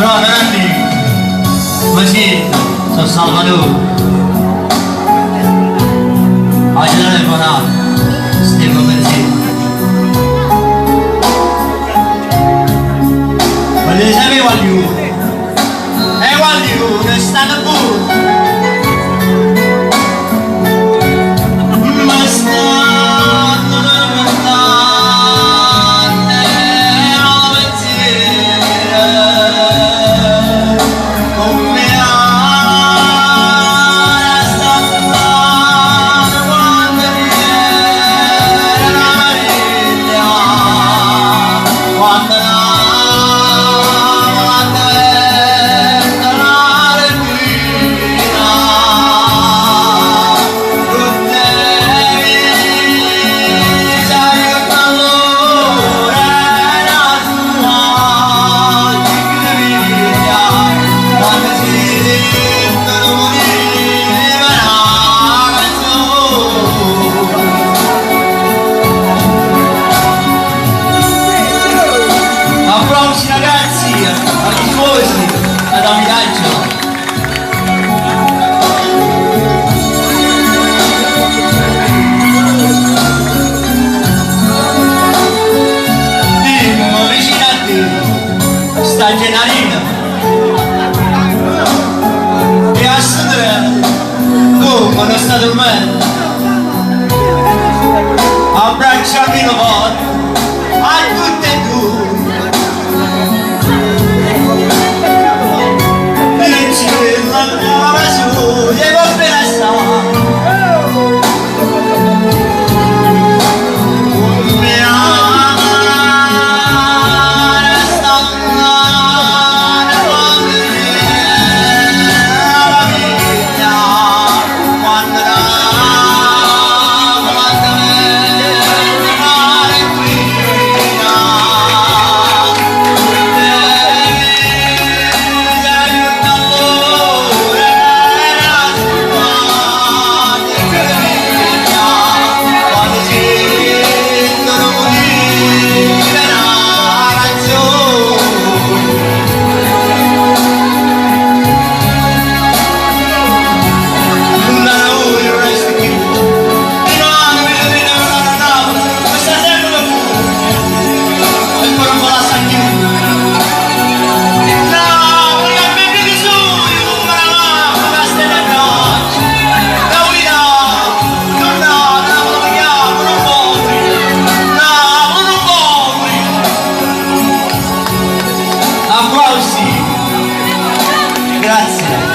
Però non è mio. Ma sì, sono Salvatore. Oggi telefonato, stiamo pensando. Voglio sapere voglio. E voglio che stanno pure. Ma stanno lontane al pensiero, come sta quando viene la famiglia, quando la diventa la regina, tutte allora la sua figlia, quando si sentono morire la canzone. Applausi ragazzi, ai tifosi, ad Amidaggio. Dimmi vicino a te, sta Gennarina. E a sedere, come non sta dormendo. Abbracciami una volta, a tutte e due. Dici la su, e va bene sta. Come amare sta quando viene la famiglia, quando la diventa la regina, allora la sua figlia, quando sentono morire la canzone. Non voglio resta più. Questa sempre da E poi non la sa più. No, perché mi bisogno, come la mamma, che stai in braccio. La verità, non no, non la chiamo, non voglio. No, non voglio. Applausi. Grazie.